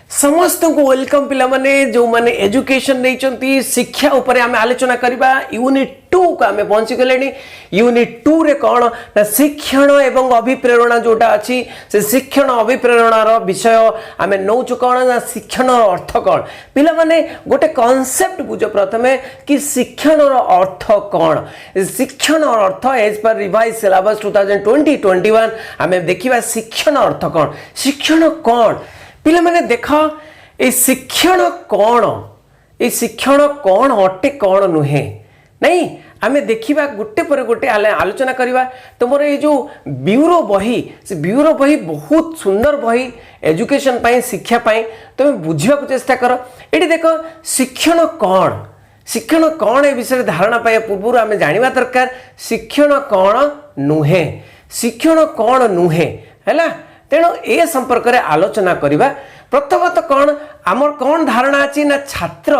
ସମସ୍ତଙ୍କୁ welcome ପିଲାମାନେ, ଯେଉଁମାନେ ଏଜୁକେସନ୍ ନେଇଛନ୍ତି। ଶିକ୍ଷା ଉପରେ ଆମେ ଆଲୋଚନା କରିବା। ୟୁନିଟ୍ ଟୁକୁ ଆମେ ପହଞ୍ଚିଗଲେଣି। ୟୁନିଟ୍ ଟୁରେ କ'ଣ ନା ଶିକ୍ଷଣ ଏବଂ ଅଭିପ୍ରେରଣା ଯେଉଁଟା ଅଛି, ସେ ଶିକ୍ଷଣ ଅଭିପ୍ରେରଣାର ବିଷୟ ଆମେ ନେଉଛୁ। କ'ଣ ନା ଶିକ୍ଷଣର ଅର୍ଥ କ'ଣ? ପିଲାମାନେ, ଗୋଟେ କନସେପ୍ଟ ବୁଝ ପ୍ରଥମେ କି ଶିକ୍ଷଣର ଅର୍ଥ କ'ଣ। ଶିକ୍ଷଣର ଅର୍ଥ as per revise syllabus 2020-21 ଆମେ ଦେଖିବା ଶିକ୍ଷଣ ଅର୍ଥ କ'ଣ। ଶିକ୍ଷଣ କ'ଣ? ପିଲାମାନେ ଦେଖ, ଏଇ ଶିକ୍ଷଣ କ'ଣ, ଏଇ ଶିକ୍ଷଣ କ'ଣ ଅଟେ, କ'ଣ ନୁହେଁ ନାଇଁ, ଆମେ ଦେଖିବା। ଗୋଟେ ପରେ ଗୋଟେ ଆଲୋଚନା କରିବା। ତୁମର ଏଇ ଯେଉଁ ବ୍ୟୁରୋ ବହି, ସେ ବ୍ୟୁରୋ ବହି ବହୁତ ସୁନ୍ଦର ବହି ଏଜୁକେସନ୍ ପାଇଁ, ଶିକ୍ଷା ପାଇଁ। ତୁମେ ବୁଝିବାକୁ ଚେଷ୍ଟା କର। ଏଠି ଦେଖ, ଶିକ୍ଷଣ କ'ଣ, ଶିକ୍ଷଣ କ'ଣ ଏ ବିଷୟରେ ଧାରଣା ପାଇବା ପୂର୍ବରୁ ଆମେ ଜାଣିବା ଦରକାର ଶିକ୍ଷଣ କ'ଣ ନୁହେଁ। ଶିକ୍ଷଣ କ'ଣ ନୁହେଁ ହେଲା। ତେଣୁ ଏ ସମ୍ପର୍କରେ ଆଲୋଚନା କରିବା। ପ୍ରଥମତଃ କ'ଣ, ଆମର କ'ଣ ଧାରଣା ଅଛି ନା ଛାତ୍ର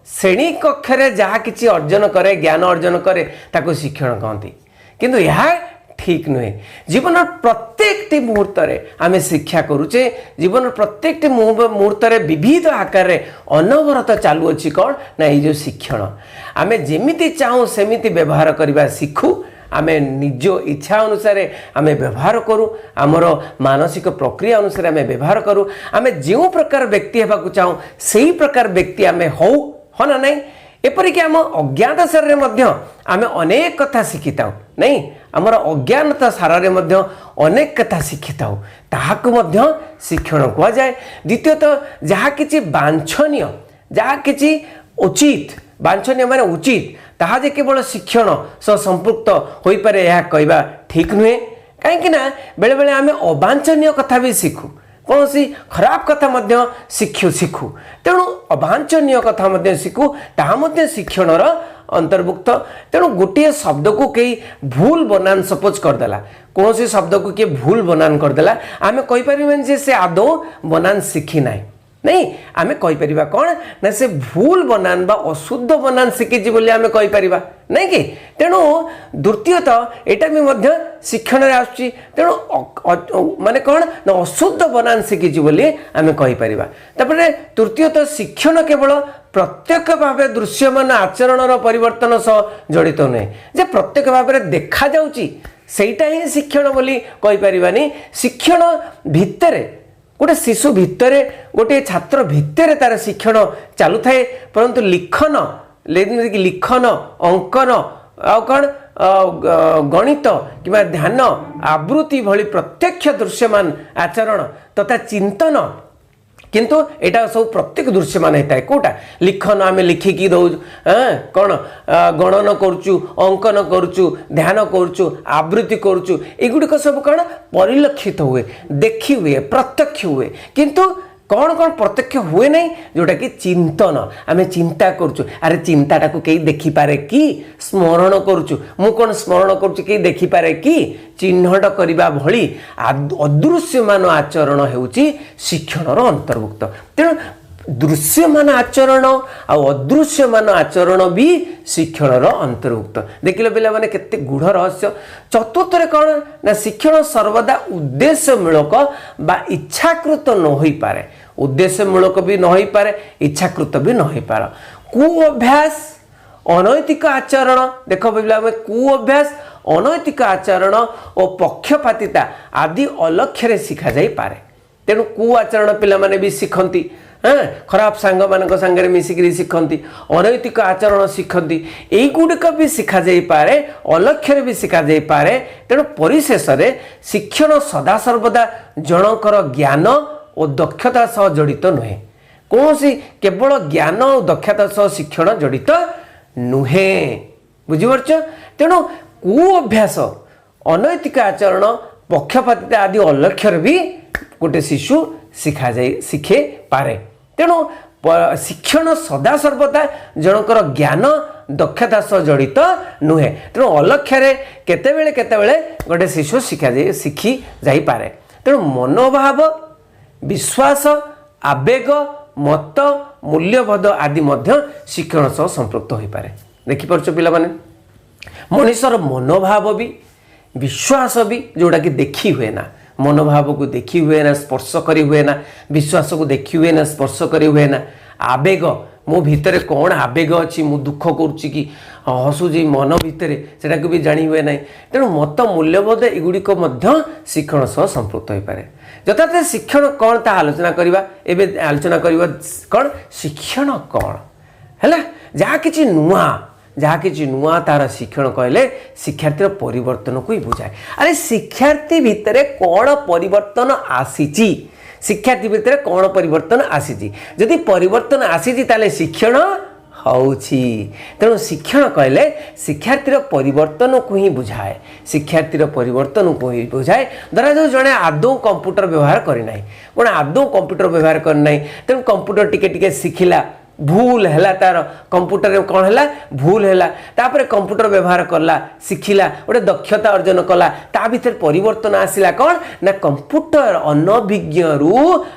ଶ୍ରେଣୀ କକ୍ଷରେ ଯାହା କିଛି ଅର୍ଜନ କରେ, ଜ୍ଞାନ ଅର୍ଜନ କରେ, ତାକୁ ଶିକ୍ଷଣ କହନ୍ତି। କିନ୍ତୁ ଏହା ଠିକ୍ ନୁହେଁ। ଜୀବନର ପ୍ରତ୍ୟେକଟି ମୁହୂର୍ତ୍ତରେ ଆମେ ଶିକ୍ଷା କରୁଛେ। ଜୀବନର ପ୍ରତ୍ୟେକଟି ମୁହୂର୍ତ୍ତରେ ବିବିଧ ଆକାରରେ ଅନବରତ ଚାଲୁଅଛି କ'ଣ ନା ଏଇ ଯେଉଁ ଶିକ୍ଷଣ। ଆମେ ଯେମିତି ଚାହୁଁ ସେମିତି ବ୍ୟବହାର କରିବା ଶିଖୁ। ଆମେ ନିଜ ଇଚ୍ଛା ଅନୁସାରେ ଆମେ ବ୍ୟବହାର କରୁ। ଆମର ମାନସିକ ପ୍ରକ୍ରିୟା ଅନୁସାରେ ଆମେ ବ୍ୟବହାର କରୁ। ଆମେ ଯେଉଁ ପ୍ରକାର ବ୍ୟକ୍ତି ହେବାକୁ ଚାହୁଁ, ସେଇ ପ୍ରକାର ବ୍ୟକ୍ତି ଆମେ ହଉ, ହଁ ନା ନାହିଁ? ଏପରିକି ଆମ ଅଜ୍ଞାତ ସାରରେ ମଧ୍ୟ ଆମେ ଅନେକ କଥା ଶିଖିଥାଉ, ନାଇଁ? ଆମର ଅଜ୍ଞାନତା ସାରରେ ମଧ୍ୟ ଅନେକ କଥା ଶିଖିଥାଉ, ତାହାକୁ ମଧ୍ୟ ଶିକ୍ଷଣ କୁହାଯାଏ। ଦ୍ୱିତୀୟତଃ, ଯାହା କିଛି ବାଞ୍ଛନୀୟ, ଯାହା କିଛି ଉଚିତ, ବାଞ୍ଛନୀୟ ମାନେ ଉଚିତ, ତାହା ଯେ କେବଳ ଶିକ୍ଷଣ ସହ ସମ୍ପୃକ୍ତ ହୋଇପାରେ, ଏହା କହିବା ଠିକ୍ ନୁହେଁ। କାହିଁକି ନା ବେଳେବେଳେ ଆମେ ଅବାଞ୍ଛନୀୟ କଥା ବି ଶିଖୁ, କୌଣସି ଖରାପ କଥା ମଧ୍ୟ ଶିଖୁ। ତେଣୁ ଅବାଞ୍ଛନୀୟ କଥା ମଧ୍ୟ ଶିଖୁ, ତାହା ମଧ୍ୟ ଶିକ୍ଷଣର ଅନ୍ତର୍ଭୁକ୍ତ। ତେଣୁ ଗୋଟିଏ ଶବ୍ଦକୁ କେହି ଭୁଲ ବନାନ ସପୋଜ କରିଦେଲା, କୌଣସି ଶବ୍ଦକୁ କିଏ ଭୁଲ ବନାନ କରିଦେଲା, ଆମେ କହିପାରିବାନି ଯେ ସେ ଆଦୌ ବନାନ ଶିଖି ନାହିଁ। ନାଇଁ, ଆମେ କହିପାରିବା କ'ଣ ନା ସେ ଭୁଲ ବନାନ ବା ଅଶୁଦ୍ଧ ବନାନ ଶିଖିଛି ବୋଲି ଆମେ କହିପାରିବା, ନାଇଁ କି? ତେଣୁ ଦ୍ୱିତୀୟତଃ ଏଇଟା ବି ମଧ୍ୟ ଶିକ୍ଷଣରେ ଆସୁଛି। ତେଣୁ ମାନେ କ'ଣ ନା ଅଶୁଦ୍ଧ ବନାନ ଶିଖିଛି ବୋଲି ଆମେ କହିପାରିବା। ତାପରେ ତୃତୀୟତଃ, ଶିକ୍ଷଣ କେବଳ ପ୍ରତ୍ୟକ୍ଷ ଭାବେ ଦୃଶ୍ୟମାନ ଆଚରଣର ପରିବର୍ତ୍ତନ ସହ ଜଡ଼ିତ ନୁହେଁ। ଯେ ପ୍ରତ୍ୟକ୍ଷ ଭାବରେ ଦେଖାଯାଉଛି, ସେଇଟା ହିଁ ଶିକ୍ଷଣ ବୋଲି କହିପାରିବାନି। ଶିକ୍ଷଣ ଭିତରେ, ଗୋଟେ ଶିଶୁ ଭିତରେ, ଗୋଟିଏ ଛାତ୍ର ଭିତରେ ତାର ଶିକ୍ଷଣ ଚାଲୁଥାଏ। ପରନ୍ତୁ ଲିଖନ, ଯେମିତିକି ଲିଖନ, ଅଙ୍କନ, ଆଉ କ'ଣ ଗଣିତ କିମ୍ବା ଧ୍ୟାନ, ଆବୃତ୍ତି ଭଳି ପ୍ରତ୍ୟକ୍ଷ ଦୃଶ୍ୟମାନ ଆଚରଣ ତଥା ଚିନ୍ତନ, କିନ୍ତୁ ଏଇଟା ସବୁ ପ୍ରତ୍ୟେକ ଦୃଶ୍ୟମାନ ହେଇଥାଏ। କେଉଁଟା? ଲିଖନ, ଆମେ ଲିଖିକି ଦେଉଛୁ, କ'ଣ ଗଣନ କରୁଛୁ, ଅଙ୍କନ କରୁଛୁ, ଧ୍ୟାନ କରୁଛୁ, ଆବୃତ୍ତି କରୁଛୁ, ଏଗୁଡ଼ିକ ସବୁ କ'ଣ ପରିଲକ୍ଷିତ ହୁଏ, ଦେଖି ହୁଏ, ପ୍ରତ୍ୟକ୍ଷ ହୁଏ। କିନ୍ତୁ କ'ଣ କ'ଣ ପ୍ରତ୍ୟକ୍ଷ ହୁଏ ନାହିଁ? ଯେଉଁଟାକି ଚିନ୍ତନ, ଆମେ ଚିନ୍ତା କରୁଛୁ। ଆରେ, ଚିନ୍ତାଟାକୁ କେହି ଦେଖିପାରେ କି? ସ୍ମରଣ କରୁଛୁ, ମୁଁ କ'ଣ ସ୍ମରଣ କରୁଛି, କେହି ଦେଖିପାରେ କି? ଚିହ୍ନଟ କରିବା ଭଳି ଅଦୃଶ୍ୟମାନ ଆଚରଣ ହେଉଛି ଶିକ୍ଷଣର ଅନ୍ତର୍ଭୁକ୍ତ। ତେଣୁ ଦୃଶ୍ୟମାନ ଆଚରଣ ଆଉ ଅଦୃଶ୍ୟମାନ ଆଚରଣ ବି ଶିକ୍ଷଣର ଅନ୍ତର୍ଭୁକ୍ତ। ଦେଖିଲ ପିଲାମାନେ, କେତେ ଗୂଢ଼ ରହସ୍ୟ। ଚତୁର୍ଥରେ କ'ଣ ନା ଶିକ୍ଷଣ ସର୍ବଦା ଉଦ୍ଦେଶ୍ୟମୂଳକ ବା ଇଚ୍ଛାକୃତ ନ ହୋଇପାରେ। ଉଦ୍ଦେଶ୍ୟମୂଳକ ବି ନ ହୋଇପାରେ, ଇଚ୍ଛାକୃତ ବି ନ ହୋଇପାରେ। କୁ ଅଭ୍ୟାସ, ଅନୈତିକ ଆଚରଣ, ଦେଖ ପିଲାମାନେ, କୁ ଅଭ୍ୟାସ, ଅନୈତିକ ଆଚରଣ ଓ ପକ୍ଷପାତିତା ଆଦି ଅଲକ୍ଷ୍ୟରେ ଶିଖାଯାଇପାରେ। ତେଣୁ କୁ ଆଚରଣ ପିଲାମାନେ ବି ଶିଖନ୍ତି, ହଁ, ଖରାପ ସାଙ୍ଗମାନଙ୍କ ସାଙ୍ଗରେ ମିଶିକିରି ଶିଖନ୍ତି, ଅନୈତିକ ଆଚରଣ ଶିଖନ୍ତି। ଏଇଗୁଡ଼ିକ ବି ଶିଖାଯାଇପାରେ, ଅଲକ୍ଷ୍ୟରେ ବି ଶିଖାଯାଇପାରେ। ତେଣୁ ପରିଶେଷରେ ଶିକ୍ଷଣ ସଦାସର୍ବଦା ଜଣଙ୍କର ଜ୍ଞାନ ଓ ଦକ୍ଷତା ସହ ଜଡ଼ିତ ନୁହେଁ। କୌଣସି କେବଳ ଜ୍ଞାନ ଓ ଦକ୍ଷତା ସହ ଶିକ୍ଷଣ ଜଡ଼ିତ ନୁହେଁ, ବୁଝିପାରୁଛ? ତେଣୁ କୁ ଅଭ୍ୟାସ, ଅନୈତିକ ଆଚରଣ, ପକ୍ଷପାତିତା ଆଦି ଅଲକ୍ଷ୍ୟରେ ବି ଗୋଟେ ଶିଶୁ ଶିଖେ ପାରେ। ତେଣୁ ଶିକ୍ଷଣ ସଦାସର୍ବଦା ଜଣଙ୍କର ଜ୍ଞାନ ଦକ୍ଷତା ସହ ଜଡ଼ିତ ନୁହେଁ। ତେଣୁ ଅଲକ୍ଷ୍ୟରେ କେତେବେଳେ କେତେବେଳେ ଗୋଟେ ଶିଶୁ ଶିଖି ଯାଇପାରେ। ତେଣୁ ମନୋଭାବ, ବିଶ୍ୱାସ, ଆବେଗ, ମତ, ମୂଲ୍ୟବୋଧ ଆଦି ମଧ୍ୟ ଶିକ୍ଷଣ ସହ ସମ୍ପୃକ୍ତ ହୋଇପାରେ। ଦେଖିପାରୁଛ ପିଲାମାନେ, ମଣିଷର ମନୋଭାବ ବି, ବିଶ୍ୱାସ ବି, ଯେଉଁଟାକି ଦେଖି ହୁଏ ନା, ମନୋଭାବକୁ ଦେଖି ହୁଏ ନା, ସ୍ପର୍ଶ କରି ହୁଏ ନା। ବିଶ୍ୱାସକୁ ଦେଖି ହୁଏ ନା, ସ୍ପର୍ଶ କରି ହୁଏ ନା। ଆବେଗ, ମୋ ଭିତରେ କ'ଣ ଆବେଗ ଅଛି, ମୁଁ ଦୁଃଖ କରୁଛି କି ହସୁଛି ମନ ଭିତରେ, ସେଟାକୁ ବି ଜାଣି ହୁଏ ନାହିଁ। ତେଣୁ ମତ, ମୂଲ୍ୟବୋଧ ଏଗୁଡ଼ିକ ମଧ୍ୟ ଶିକ୍ଷଣ ସହ ସମ୍ପୃକ୍ତ ହୋଇପାରେ। ଯଥାର୍ଥ ଶିକ୍ଷଣ କ'ଣ ତାହା ଆଲୋଚନା କରିବା। ଏବେ ଆଲୋଚନା କରିବା କ'ଣ ଶିକ୍ଷଣ କ'ଣ ହେଲା। ଯାହା କିଛି ନୂଆ, ଯାହା କିଛି ନୂଆ ତାର ଶିକ୍ଷଣ କହିଲେ ଶିକ୍ଷାର୍ଥୀର ପରିବର୍ତ୍ତନକୁ ହିଁ ବୁଝାଏ। ଆରେ, ଶିକ୍ଷାର୍ଥୀ ଭିତରେ କ'ଣ ପରିବର୍ତ୍ତନ ଆସିଛି? ଶିକ୍ଷାର୍ଥୀ ଭିତରେ କ'ଣ ପରିବର୍ତ୍ତନ ଆସିଛି? ଯଦି ପରିବର୍ତ୍ତନ ଆସିଛି, ତାହେଲେ ଶିକ୍ଷଣ ହେଉଛି। ତେଣୁ ଶିକ୍ଷଣ କହିଲେ ଶିକ୍ଷାର୍ଥୀର ପରିବର୍ତ୍ତନକୁ ହିଁ ବୁଝାଏ। ଶିକ୍ଷାର୍ଥୀର ପରିବର୍ତ୍ତନକୁ ହିଁ ବୁଝାଏ। ଧରାଯାଉ ଜଣେ ଆଦୌ କମ୍ପ୍ୟୁଟର ବ୍ୟବହାର କରିନାହିଁ। କ'ଣ ଆଦୌ କମ୍ପ୍ୟୁଟର ବ୍ୟବହାର କରିନାହିଁ। ତେଣୁ କମ୍ପ୍ୟୁଟର ଟିକେ ଟିକେ ଶିଖିଲା, ଭୁଲ ହେଲା ତାର। କମ୍ପ୍ୟୁଟରରେ କ'ଣ ହେଲା? ଭୁଲ ହେଲା। ତାପରେ କମ୍ପ୍ୟୁଟର ବ୍ୟବହାର କଲା, ଶିଖିଲା, ଗୋଟେ ଦକ୍ଷତା ଅର୍ଜନ କଲା। ତା ଭିତରେ ପରିବର୍ତ୍ତନ ଆସିଲା। କ'ଣ ନା କମ୍ପ୍ୟୁଟର ଅନଭିଜ୍ଞରୁ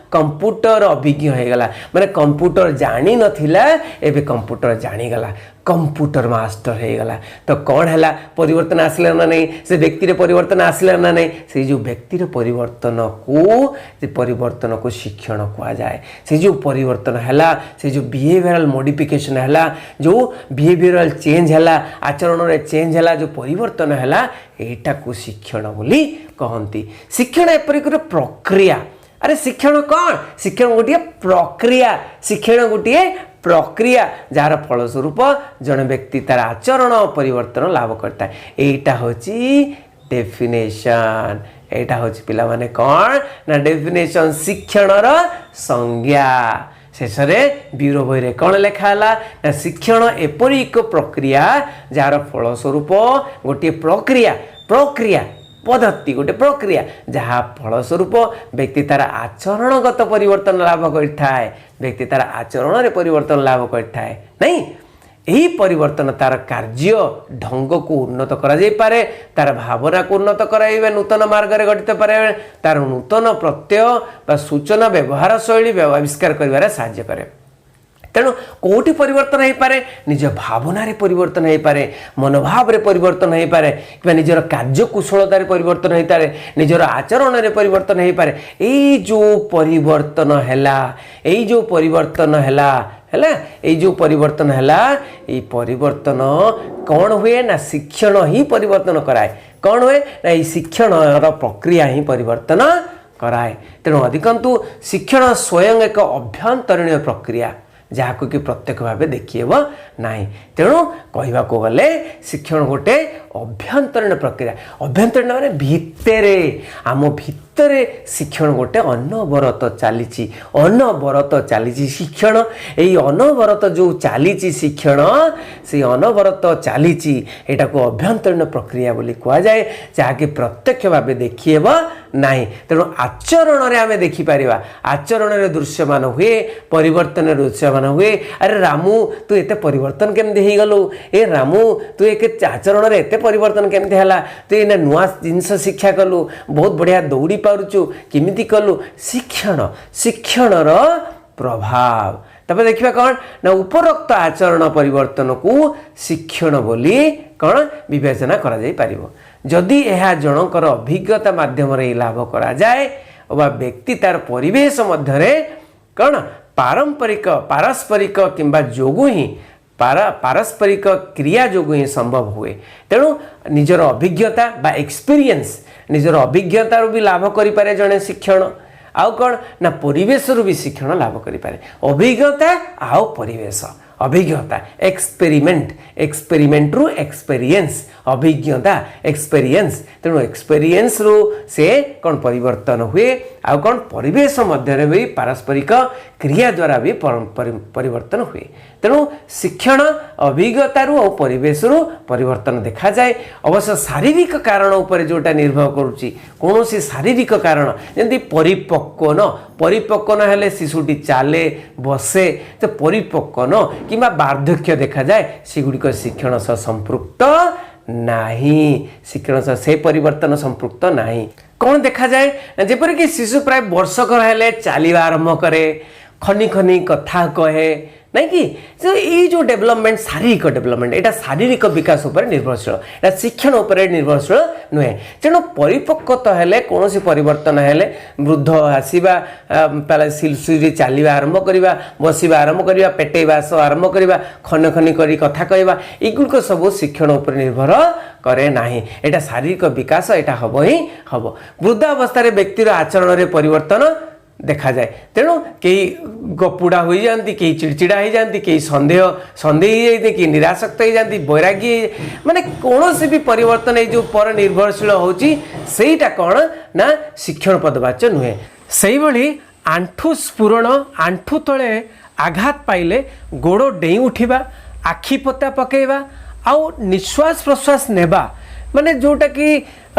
କମ୍ପ୍ୟୁଟର ଅଭିଜ୍ଞ ହେଇଗଲା। ମାନେ କମ୍ପ୍ୟୁଟର ଜାଣିନଥିଲା, ଏବେ କମ୍ପ୍ୟୁଟର ଜାଣିଗଲା, କମ୍ପ୍ୟୁଟର ମାଷ୍ଟର ହେଇଗଲା। ତ କ'ଣ ହେଲା? ପରିବର୍ତ୍ତନ ଆସିଲା ନା ନାହିଁ? ସେ ବ୍ୟକ୍ତିରେ ପରିବର୍ତ୍ତନ ଆସିଲା ନା ନାହିଁ? ସେଇ ଯେଉଁ ବ୍ୟକ୍ତିର ପରିବର୍ତ୍ତନକୁ, ସେ ପରିବର୍ତ୍ତନକୁ ଶିକ୍ଷଣ କୁହାଯାଏ। ସେ ଯେଉଁ ପରିବର୍ତ୍ତନ ହେଲା, ସେ ଯେଉଁ ବିହେଭିଅରାଲ ମଡ଼ିଫିକେସନ୍ ହେଲା, ଯେଉଁ ବିହେଭିଅରାଲ ଚେଞ୍ଜ ହେଲା, ଆଚରଣରେ ଚେଞ୍ଜ ହେଲା, ଯେଉଁ ପରିବର୍ତ୍ତନ ହେଲା, ଏଇଟାକୁ ଶିକ୍ଷଣ ବୋଲି କହନ୍ତି। ଶିକ୍ଷଣ ଏପରି ଗୋଟେ ପ୍ରକ୍ରିୟା। ଆରେ, ଶିକ୍ଷଣ କ'ଣ? ଶିକ୍ଷଣ ଗୋଟିଏ ପ୍ରକ୍ରିୟା। ଶିକ୍ଷଣ ଗୋଟିଏ ପ୍ରକ୍ରିୟା, ଯାହାର ଫଳସ୍ୱରୂପ ଜଣେ ବ୍ୟକ୍ତି ତାର ଆଚରଣ ପରିବର୍ତ୍ତନ ଲାଭ କରିଥାଏ। ଏଇଟା ହେଉଛି ଡେଫିନେସନ୍। ଏଇଟା ହେଉଛି ପିଲାମାନେ କ'ଣ ନା ଡେଫିନେସନ୍, ଶିକ୍ଷଣର ସଂଜ୍ଞା। ଶେଷରେ ବ୍ୟୁରୋ ବହିରେ କ'ଣ ଲେଖା ହେଲା ନା ଶିକ୍ଷଣ ଏପରି ଏକ ପ୍ରକ୍ରିୟା, ଯାହାର ଫଳସ୍ୱରୂପ ଗୋଟିଏ ପ୍ରକ୍ରିୟା, ପ୍ରକ୍ରିୟା ପଦ୍ଧତି, ଗୋଟେ ପ୍ରକ୍ରିୟା, ଯାହା ଫଳସ୍ୱରୂପ ବ୍ୟକ୍ତି ତାର ଆଚରଣଗତ ପରିବର୍ତ୍ତନ ଲାଭ କରିଥାଏ। ବ୍ୟକ୍ତି ତାର ଆଚରଣରେ ପରିବର୍ତ୍ତନ ଲାଭ କରିଥାଏ ନାଇଁ। ଏହି ପରିବର୍ତ୍ତନ ତାର କାର୍ଯ୍ୟ ଢଙ୍ଗକୁ ଉନ୍ନତ କରାଯାଇପାରେ, ତାର ଭାବନାକୁ ଉନ୍ନତ କରାଇବା, ନୂତନ ମାର୍ଗରେ ଗଠିତ ପାରେ, ତାର ନୂତନ ପ୍ରତ୍ୟୟ ବା ସୂଚନା ବ୍ୟବହାର ଶୈଳୀ ଆବିଷ୍କାର କରିବାରେ ସାହାଯ୍ୟ କରେ। ତେଣୁ କେଉଁଠି ପରିବର୍ତ୍ତନ ହେଇପାରେ? ନିଜ ଭାବନାରେ ପରିବର୍ତ୍ତନ ହେଇପାରେ, ମନୋଭାବରେ ପରିବର୍ତ୍ତନ ହେଇପାରେ, କିମ୍ବା ନିଜର କାର୍ଯ୍ୟକୁଶଳତାରେ ପରିବର୍ତ୍ତନ ହେଇପାରେ, ନିଜର ଆଚରଣରେ ପରିବର୍ତ୍ତନ ହେଇପାରେ। ଏଇ ଯେଉଁ ପରିବର୍ତ୍ତନ ହେଲା, ଏଇ ଯେଉଁ ପରିବର୍ତ୍ତନ ହେଲା ହେଲା ଏଇ ଯେଉଁ ପରିବର୍ତ୍ତନ ହେଲା, ଏଇ ପରିବର୍ତ୍ତନ କ'ଣ ହୁଏ ନା ଶିକ୍ଷଣ ହିଁ ପରିବର୍ତ୍ତନ କରାଏ। କ'ଣ ହୁଏ ନା ଏଇ ଶିକ୍ଷଣର ପ୍ରକ୍ରିୟା ହିଁ ପରିବର୍ତ୍ତନ କରାଏ। ତେଣୁ ଅଧିକନ୍ତୁ ଶିକ୍ଷଣ ସ୍ୱୟଂ ଏକ ଅଭ୍ୟନ୍ତରୀଣ ପ୍ରକ୍ରିୟା, ଯାହାକୁ କି ପ୍ରତ୍ୟକ୍ଷ ଭାବେ ଦେଖିହେବ ନାହିଁ। ତେଣୁ କହିବାକୁ ଗଲେ ଶିକ୍ଷଣ ଗୋଟେ ଅଭ୍ୟନ୍ତରୀଣ ପ୍ରକ୍ରିୟା। ଅଭ୍ୟନ୍ତରୀଣ ମାନେ ଭିତରେ, ଆମ ଭିତରେ ଶିକ୍ଷଣ ଗୋଟେ ଅନବରତ ଚାଲିଛି। ଅନବରତ ଚାଲିଛି ଶିକ୍ଷଣ। ଏଇ ଅନବରତ ଯେଉଁ ଚାଲିଛି ଶିକ୍ଷଣ, ସେଇ ଅନବରତ ଚାଲିଛି, ଏଇଟାକୁ ଅଭ୍ୟନ୍ତରୀଣ ପ୍ରକ୍ରିୟା ବୋଲି କୁହାଯାଏ, ଯାହାକି ପ୍ରତ୍ୟକ୍ଷ ଭାବେ ଦେଖିହେବ ନାହିଁ। ତେଣୁ ଆଚରଣରେ ଆମେ ଦେଖିପାରିବା, ଆଚରଣରେ ଦୃଶ୍ୟମାନ ହୁଏ, ପରିବର୍ତ୍ତନରେ ଦୃଶ୍ୟମାନ ହୁଏ। ଆରେ ରାମୁ, ତୁ ଏତେ ପରିବର୍ତ୍ତନ କେମିତି ହେଇଗଲୁ? ଏ ରାମୁ, ତୁ ଏକ ଆଚରଣରେ ଏତେ ପରିବର୍ତ୍ତନ କେମିତି ହେଲା? ତୁ ଏଇନା ନୂଆ ଜିନିଷ ଶିକ୍ଷା କଲୁ, ବହୁତ ବଢ଼ିଆ ଦୌଡ଼ି ପାରୁଛୁ, କେମିତି କଲୁ? ଶିକ୍ଷଣ, ଶିକ୍ଷଣର ପ୍ରଭାବ। ତାପରେ ଦେଖିବା କ'ଣ ନା ଉପରୋକ୍ତ ଆଚରଣ ପରିବର୍ତ୍ତନକୁ ଶିକ୍ଷଣ ବୋଲି କ'ଣ ବିବେଚନା କରାଯାଇପାରିବ, ଯଦି ଏହା ଜଣଙ୍କର ଅଭିଜ୍ଞତା ମାଧ୍ୟମରେ ଏହି ଲାଭ କରାଯାଏ ବା ବ୍ୟକ୍ତି ତାର ପରିବେଶ ମଧ୍ୟରେ କ'ଣ ପାରମ୍ପରିକ, ପାରସ୍ପରିକ କିମ୍ବା ଯୋଗୁଁ ହିଁ, ପାରସ୍ପରିକ କ୍ରିୟା ଯୋଗୁଁ ହିଁ ସମ୍ଭବ ହୁଏ। ତେଣୁ ନିଜର ଅଭିଜ୍ଞତା ବା ଏକ୍ସପିରିଏନ୍ସ, ନିଜର ଅଭିଜ୍ଞତାରୁ ବି ଲାଭ କରିପାରେ ଜଣେ ଶିକ୍ଷଣ। ଆଉ କ'ଣ ନା ପରିବେଶରୁ ବି ଶିକ୍ଷଣ ଲାଭ କରିପାରେ। ଅଭିଜ୍ଞତା ଆଉ ପରିବେଶ। ଅଭିଜ୍ଞତା ଏକ୍ସପେରିମେଣ୍ଟ, ଏକ୍ସପେରିମେଣ୍ଟରୁ ଏକ୍ସପେରିଏନ୍ସ, ଅଭିଜ୍ଞତା ଏକ୍ସପେରିଏନ୍ସ। ତେଣୁ ଏକ୍ସପେରିଏନ୍ସରୁ ସେ କ'ଣ ପରିବର୍ତ୍ତନ ହୁଏ, ଆଉ କ'ଣ ପରିବେଶ ମଧ୍ୟରେ ବି ପାରସ୍ପରିକ କ୍ରିୟା ଦ୍ୱାରା ବି ପରିବର୍ତ୍ତନ ହୁଏ। ତେଣୁ ଶିକ୍ଷଣ ଅଭିଜ୍ଞତାରୁ ଆଉ ପରିବେଶରୁ ପରିବର୍ତ୍ତନ ଦେଖାଯାଏ। ଅବଶ୍ୟ ଶାରୀରିକ କାରଣ ଉପରେ ଯେଉଁଟା ନିର୍ଭର କରୁଛି, କୌଣସି ଶାରୀରିକ କାରଣ, ଯେମିତି ପରିପକ୍ୱନ, ପରିପକ୍ୱନ ହେଲେ ଶିଶୁଟି ଚାଲେ, ବସେ। ତ ପରିପକ୍ୱନ କିମ୍ବା ବାର୍ଦ୍ଧକ୍ୟ ଦେଖାଯାଏ, ସେଗୁଡ଼ିକ ଶିକ୍ଷଣ ସହ ସମ୍ପୃକ୍ତ ନାହିଁ। ଶିକ୍ଷଣ ସହ ସେ ପରିବର୍ତ୍ତନ ସମ୍ପୃକ୍ତ ନାହିଁ। କ'ଣ ଦେଖାଯାଏ ନା ଯେପରିକି ଶିଶୁ ପ୍ରାୟ ବର୍ଷକର ହେଲେ ଚାଲିବା ଆରମ୍ଭ କରେ, ଖନି ଖନି କଥା କହେ। ନାଇଁ କି? ସେ ଏଇ ଯେଉଁ ଡେଭଲପମେଣ୍ଟ, ଶାରୀରିକ ଡେଭଲପମେଣ୍ଟ, ଏଇଟା ଶାରୀରିକ ବିକାଶ ଉପରେ ନିର୍ଭରଶୀଳ, ଏଇଟା ଶିକ୍ଷଣ ଉପରେ ନିର୍ଭରଶୀଳ ନୁହେଁ। ତେଣୁ ପରିପକ୍ୱତା ହେଲେ, କୌଣସି ପରିବର୍ତ୍ତନ ହେଲେ, ବୃଦ୍ଧ ଆସିବା, ଶିଶୁରେ ଚାଲିବା ଆରମ୍ଭ କରିବା, ବସିବା ଆରମ୍ଭ କରିବା, ପେଟେଇବା ଆରମ୍ଭ କରିବା, ଖନ ଖନି କରି କଥା କହିବା, ଏଗୁଡ଼ିକ ସବୁ ଶିକ୍ଷଣ ଉପରେ ନିର୍ଭର କରେ ନାହିଁ। ଏଇଟା ଶାରୀରିକ ବିକାଶ, ଏଇଟା ହେବ ହିଁ ହେବ। ବୃଦ୍ଧାବସ୍ଥାରେ ବ୍ୟକ୍ତିର ଆଚରଣରେ ପରିବର୍ତ୍ତନ ଦେଖାଯାଏ। ତେଣୁ କେହି ଗପୁଡ଼ା ହୋଇଯାଆନ୍ତି, କେହି ଚିଡ଼ଚିଡ଼ା ହେଇଯାଆନ୍ତି, କେହି ସନ୍ଦେହ ହେଇଯାନ୍ତି, କେହି ନିରାସକ୍ତ ହେଇଯାଆନ୍ତି, ବୈରାଗୀ, ମାନେ କୌଣସି ବି ପରିବର୍ତ୍ତନ ଏଇ ଯେଉଁ ପର ନିର୍ଭରଶୀଳ ହେଉଛି, ସେଇଟା କ'ଣ ନା ଶିକ୍ଷଣ ପଦବାଚ୍ୟ ନୁହେଁ। ସେଇଭଳି ଆଣ୍ଠୁ ସ୍ଫୁରଣ, ଆଣ୍ଠୁ ତଳେ ଆଘାତ ପାଇଲେ ଗୋଡ଼ ଡେଇଁ ଉଠିବା, ଆଖି ପତା ପକାଇବା ଆଉ ନିଶ୍ୱାସ ପ୍ରଶ୍ୱାସ ନେବା, ମାନେ ଯେଉଁଟାକି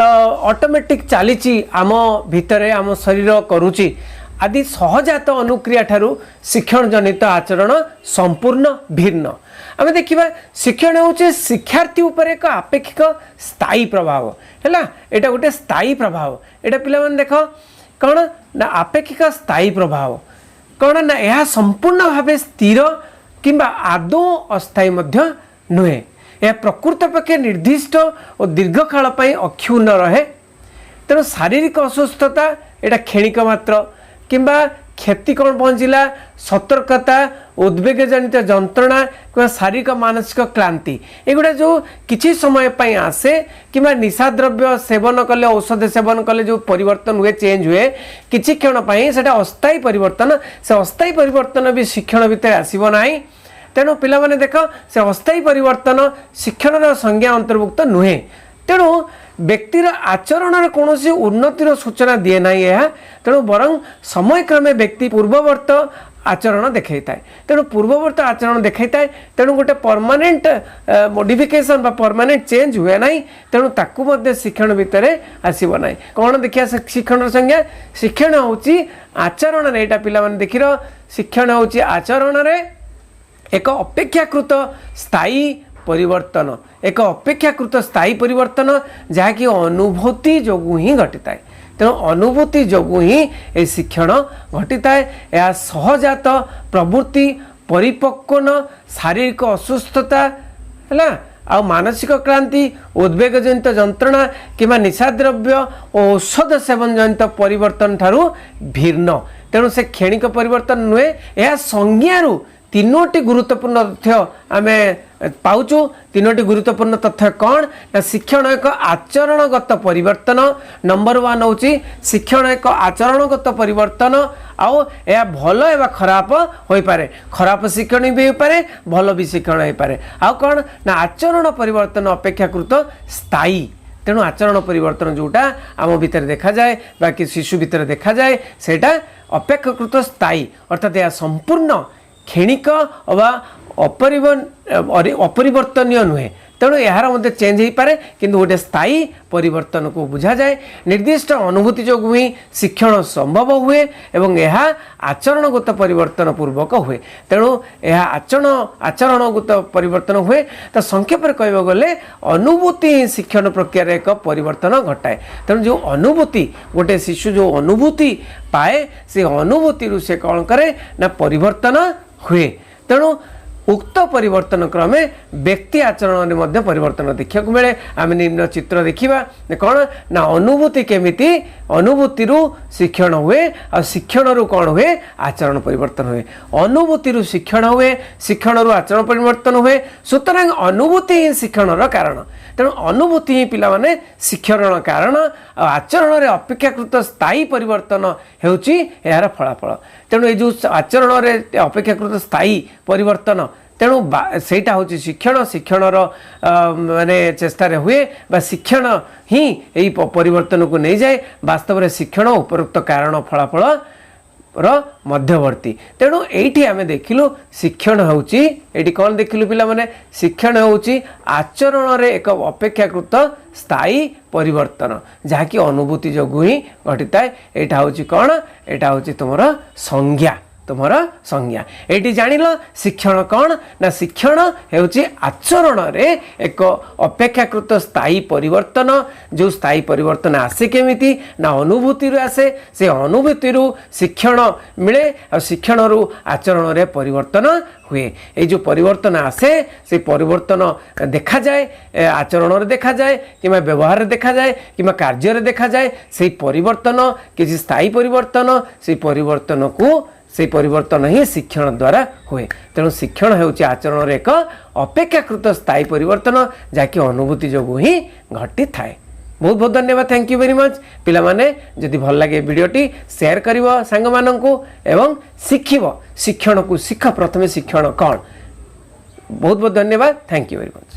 ଅଟୋମେଟିକ୍ ଚାଲିଛି ଆମ ଭିତରେ, ଆମ ଶରୀର କରୁଛି ଆଦି ସହଜାତ ଅନୁକ୍ରିୟା ଠାରୁ ଶିକ୍ଷଣ ଜନିତ ଆଚରଣ ସମ୍ପୂର୍ଣ୍ଣ ଭିନ୍ନ। ଆମେ ଦେଖିବା, ଶିକ୍ଷଣ ହେଉଛି ଶିକ୍ଷାର୍ଥୀ ଉପରେ ଏକ ଆପେକ୍ଷିକ ସ୍ଥାୟୀ ପ୍ରଭାବ। ହେଲା, ଏଇଟା ଗୋଟେ ସ୍ଥାୟୀ ପ୍ରଭାବ। ଏଇଟା ପିଲାମାନେ ଦେଖ, କ'ଣ ନା ଆପେକ୍ଷିକ ସ୍ଥାୟୀ ପ୍ରଭାବ। କ'ଣ ନା ଏହା ସମ୍ପୂର୍ଣ୍ଣ ଭାବେ ସ୍ଥିର କିମ୍ବା ଆଦୌ ଅସ୍ଥାୟୀ ମଧ୍ୟ ନୁହେଁ। ଏହା ପ୍ରକୃତ ପକ୍ଷେ ନିର୍ଦ୍ଦିଷ୍ଟ ଓ ଦୀର୍ଘକାଳ ପାଇଁ ଅକ୍ଷୁଣ୍ଣ ରହେ। ତେଣୁ ଶାରୀରିକ ଅସୁସ୍ଥତା ଏଇଟା କ୍ଷଣିକ ମାତ୍ର, କିମ୍ବା କ୍ଷତି କ'ଣ ପହଞ୍ଚିଲା, ସତର୍କତା, ଉଦ୍ବେଗଜନିତ ଯନ୍ତ୍ରଣା କିମ୍ବା ଶାରୀରିକ ମାନସିକ କ୍ଳାନ୍ତି, ଏଗୁଡ଼ା ଯେଉଁ କିଛି ସମୟ ପାଇଁ ଆସେ, କିମ୍ବା ନିଶାଦ୍ରବ୍ୟ ସେବନ କଲେ, ଔଷଧ ସେବନ କଲେ ଯେଉଁ ପରିବର୍ତ୍ତନ ହୁଏ, ଚେଞ୍ଜ ହୁଏ କିଛି କ୍ଷଣ ପାଇଁ, ସେଇଟା ଅସ୍ଥାୟୀ ପରିବର୍ତ୍ତନ। ସେ ଅସ୍ଥାୟୀ ପରିବର୍ତ୍ତନ ବି ଶିକ୍ଷଣ ଭିତରେ ଆସିବ ନାହିଁ। ତେଣୁ ପିଲାମାନେ ଦେଖ, ସେ ଅସ୍ଥାୟୀ ପରିବର୍ତ୍ତନ ଶିକ୍ଷଣର ସଂଜ୍ଞା ଅନ୍ତର୍ଭୁକ୍ତ ନୁହେଁ। ତେଣୁ ବ୍ୟକ୍ତିର ଆଚରଣରେ କୌଣସି ଉନ୍ନତିର ସୂଚନା ଦିଏ ନାହିଁ ଏହା। ତେଣୁ ବରଂ ସମୟକ୍ରମେ ବ୍ୟକ୍ତି ପୂର୍ବବର୍ତ୍ତ ଆଚରଣ ଦେଖାଇଥାଏ। ତେଣୁ ପୂର୍ବବର୍ତ୍ତ ଆଚରଣ ଦେଖାଇଥାଏ। ତେଣୁ ଗୋଟେ ପରମାନେଣ୍ଟ ମୋଡିଫିକେସନ୍ ବା ପରମାନେଣ୍ଟ ଚେଞ୍ଜ ହୁଏ ନାହିଁ। ତେଣୁ ତାକୁ ମଧ୍ୟ ଶିକ୍ଷଣ ଭିତରେ ଆସିବ ନାହିଁ। କ'ଣ ଦେଖିବା ଶିକ୍ଷଣର ସଂଜ୍ଞା। ଶିକ୍ଷଣ ହେଉଛି ଆଚରଣରେ, ଏଇଟା ପିଲାମାନେ ଦେଖିର, ଶିକ୍ଷଣ ହେଉଛି ଆଚରଣରେ ଏକ ଅପେକ୍ଷାକୃତ ସ୍ଥାୟୀ ପରିବର୍ତ୍ତନ, ଏକ ଅପେକ୍ଷାକୃତ ସ୍ଥାୟୀ ପରିବର୍ତ୍ତନ, ଯାହାକି ଅନୁଭୂତି ଯୋଗୁଁ ହିଁ ଘଟିଥାଏ। ତେଣୁ ଅନୁଭୂତି ଯୋଗୁଁ ହିଁ ଏ ଶିକ୍ଷଣ ଘଟିଥାଏ। ଏହା ସହଜାତ ପ୍ରବୃତ୍ତି, ପରିପକ୍ୱନ, ଶାରୀରିକ ଅସୁସ୍ଥତା ହେଲା ଆଉ ମାନସିକ କ୍ଳାନ୍ତି, ଉଦ୍ବେଗଜନିତ ଯନ୍ତ୍ରଣା କିମ୍ବା ନିଶାଦ୍ରବ୍ୟ ଓ ଔଷଧ ସେବନ ଜନିତ ପରିବର୍ତ୍ତନ ଠାରୁ ଭିନ୍ନ। ତେଣୁ ସେ କ୍ଷଣିକ ପରିବର୍ତ୍ତନ ନୁହେଁ। ଏହା ସଂଜ୍ଞାରୁ ତିନୋଟି ଗୁରୁତ୍ୱପୂର୍ଣ୍ଣ ତଥ୍ୟ ଆମେ ପାଉଛୁ। ତିନୋଟି ଗୁରୁତ୍ୱପୂର୍ଣ୍ଣ ତଥ୍ୟ କ'ଣ ନା ଶିକ୍ଷଣ ଏକ ଆଚରଣଗତ ପରିବର୍ତ୍ତନ। ନମ୍ବର 1 ହେଉଛି ଶିକ୍ଷଣ ଏକ ଆଚରଣଗତ ପରିବର୍ତ୍ତନ, ଆଉ ଏହା ଭଲ ଏବଂ ଖରାପ ହୋଇପାରେ। ଖରାପ ଶିକ୍ଷଣ ବି ହୋଇପାରେ, ଭଲ ବି ଶିକ୍ଷଣ ହୋଇପାରେ। ଆଉ କ'ଣ ନା ଆଚରଣ ପରିବର୍ତ୍ତନ ଅପେକ୍ଷାକୃତ ସ୍ଥାୟୀ। ତେଣୁ ଆଚରଣ ପରିବର୍ତ୍ତନ ଯେଉଁଟା ଆମ ଭିତରେ ଦେଖାଯାଏ ବା କି ଶିଶୁ ଭିତରେ ଦେଖାଯାଏ, ସେଇଟା ଅପେକ୍ଷାକୃତ ସ୍ଥାୟୀ, ଅର୍ଥାତ୍ ଏହା ସମ୍ପୂର୍ଣ୍ଣ କ୍ଷଣିକ ଅବା ଅପରିବର୍ତ୍ତନୀୟ ନୁହେଁ। ତେଣୁ ଏହାର ମଧ୍ୟ ଚେଞ୍ଜ ହେଇପାରେ, କିନ୍ତୁ ଗୋଟେ ସ୍ଥାୟୀ ପରିବର୍ତ୍ତନକୁ ବୁଝାଯାଏ। ନିର୍ଦ୍ଦିଷ୍ଟ ଅନୁଭୂତି ଯୋଗୁଁ ହିଁ ଶିକ୍ଷଣ ସମ୍ଭବ ହୁଏ ଏବଂ ଏହା ଆଚରଣଗତ ପରିବର୍ତ୍ତନ ପୂର୍ବକ ହୁଏ। ତେଣୁ ଏହା ଆଚରଣଗତ ପରିବର୍ତ୍ତନ ହୁଏ। ତ ସଂକ୍ଷେପରେ କହିବାକୁ ଗଲେ ଅନୁଭୂତି ହିଁ ଶିକ୍ଷଣ ପ୍ରକ୍ରିୟାରେ ଏକ ପରିବର୍ତ୍ତନ ଘଟାଏ। ତେଣୁ ଯେଉଁ ଅନୁଭୂତି, ଗୋଟେ ଶିଶୁ ଯେଉଁ ଅନୁଭୂତି ପାଏ, ସେ ଅନୁଭୂତିରୁ ସେ କ'ଣ କରେ ନା ପରିବର୍ତ୍ତନ ହୁଏ। ତେଣୁ ଉକ୍ତ ପରିବର୍ତ୍ତନ କ୍ରମେ ବ୍ୟକ୍ତି ଆଚରଣରେ ମଧ୍ୟ ପରିବର୍ତ୍ତନ ଦେଖିବାକୁ ମିଳେ। ଆମେ ନିମ୍ନ ଚିତ୍ର ଦେଖିବା ଯେ କ'ଣ ନା ଅନୁଭୂତି କେମିତି, ଅନୁଭୂତିରୁ ଶିକ୍ଷଣ ହୁଏ ଆଉ ଶିକ୍ଷଣରୁ କ'ଣ ହୁଏ, ଆଚରଣ ପରିବର୍ତ୍ତନ ହୁଏ। ଅନୁଭୂତିରୁ ଶିକ୍ଷଣ ହୁଏ, ଶିକ୍ଷଣରୁ ଆଚରଣ ପରିବର୍ତ୍ତନ ହୁଏ। ସୁତରାଂ ଅନୁଭୂତି ହିଁ ଶିକ୍ଷଣର କାରଣ। ତେଣୁ ଅନୁଭୂତି ହିଁ ପିଲାମାନେ ଶିକ୍ଷଣର କାରଣ, ଆଉ ଆଚରଣରେ ଅପେକ୍ଷାକୃତ ସ୍ଥାୟୀ ପରିବର୍ତ୍ତନ ହେଉଛି ଏହାର ଫଳାଫଳ। ତେଣୁ ଏଇ ଯେଉଁ ଆଚରଣରେ ଅପେକ୍ଷାକୃତ ସ୍ଥାୟୀ ପରିବର୍ତ୍ତନ, ତେଣୁ ସେଇଟା ହେଉଛି ଶିକ୍ଷଣ। ଶିକ୍ଷଣର ମାନେ ଚେଷ୍ଟାରେ ହୁଏ ବା ଶିକ୍ଷଣ ହିଁ ଏଇ ପରିବର୍ତ୍ତନକୁ ନେଇଯାଏ। ବାସ୍ତବରେ ଶିକ୍ଷଣ ଉପରୋକ୍ତ କାରଣ ଫଳାଫଳ ର ମଧ୍ୟବର୍ତ୍ତୀ। ତେଣୁ ଏଇଠି ଆମେ ଦେଖିଲୁ ଶିକ୍ଷଣ ହେଉଛି, ଏଇଠି କ'ଣ ଦେଖିଲୁ ପିଲାମାନେ? ଶିକ୍ଷଣ ହେଉଛି ଆଚରଣରେ ଏକ ଅପେକ୍ଷାକୃତ ସ୍ଥାୟୀ ପରିବର୍ତ୍ତନ, ଯାହାକି ଅନୁଭୂତି ଯୋଗୁଁ ହିଁ ଘଟିଥାଏ। ଏଇଟା ହେଉଛି କ'ଣ? ଏଇଟା ହେଉଛି ତୁମର ସଂଜ୍ଞା। ତ ତୁମର ସଂଜ୍ଞା। ଏଇଠି ଜାଣିଲ ଶିକ୍ଷଣ କ'ଣ ନା ଶିକ୍ଷଣ ହେଉଛି ଆଚରଣରେ ଏକ ଅପେକ୍ଷାକୃତ ସ୍ଥାୟୀ ପରିବର୍ତ୍ତନ। ଯେଉଁ ସ୍ଥାୟୀ ପରିବର୍ତ୍ତନ ଆସେ କେମିତି ନା ଅନୁଭୂତିରୁ ଆସେ। ସେ ଅନୁଭୂତିରୁ ଶିକ୍ଷଣ ମିଳେ ଆଉ ଶିକ୍ଷଣରୁ ଆଚରଣରେ ପରିବର୍ତ୍ତନ ହୁଏ। ଏଇ ଯେଉଁ ପରିବର୍ତ୍ତନ ଆସେ, ସେ ପରିବର୍ତ୍ତନ ଦେଖାଯାଏ, ଆଚରଣରେ ଦେଖାଯାଏ କିମ୍ବା ବ୍ୟବହାରରେ ଦେଖାଯାଏ କିମ୍ବା କାର୍ଯ୍ୟରେ ଦେଖାଯାଏ। ସେଇ ପରିବର୍ତ୍ତନ କିଛି ସ୍ଥାୟୀ ପରିବର୍ତ୍ତନ। ସେଇ ପରିବର୍ତ୍ତନକୁ, ସେଇ ପରିବର୍ତ୍ତନ ହିଁ ଶିକ୍ଷଣ ଦ୍ୱାରା ହୁଏ। ତେଣୁ ଶିକ୍ଷଣ ହେଉଛି ଆଚରଣର ଏକ ଅପେକ୍ଷାକୃତ ସ୍ଥାୟୀ ପରିବର୍ତ୍ତନ, ଯାହାକି ଅନୁଭୂତି ଯୋଗୁଁ ହିଁ ଘଟିଥାଏ। ବହୁତ ବହୁତ ଧନ୍ୟବାଦ। Thank you very much. ପିଲାମାନେ, ଯଦି ଭଲ ଲାଗେ ଭିଡ଼ିଓଟି, ସେୟାର କରିବ ସାଙ୍ଗମାନଙ୍କୁ ଏବଂ ଶିଖିବ। ଶିକ୍ଷଣକୁ ଶିଖ ପ୍ରଥମେ, ଶିକ୍ଷଣ କ'ଣ। ବହୁତ ବହୁତ ଧନ୍ୟବାଦ। Thank you very much.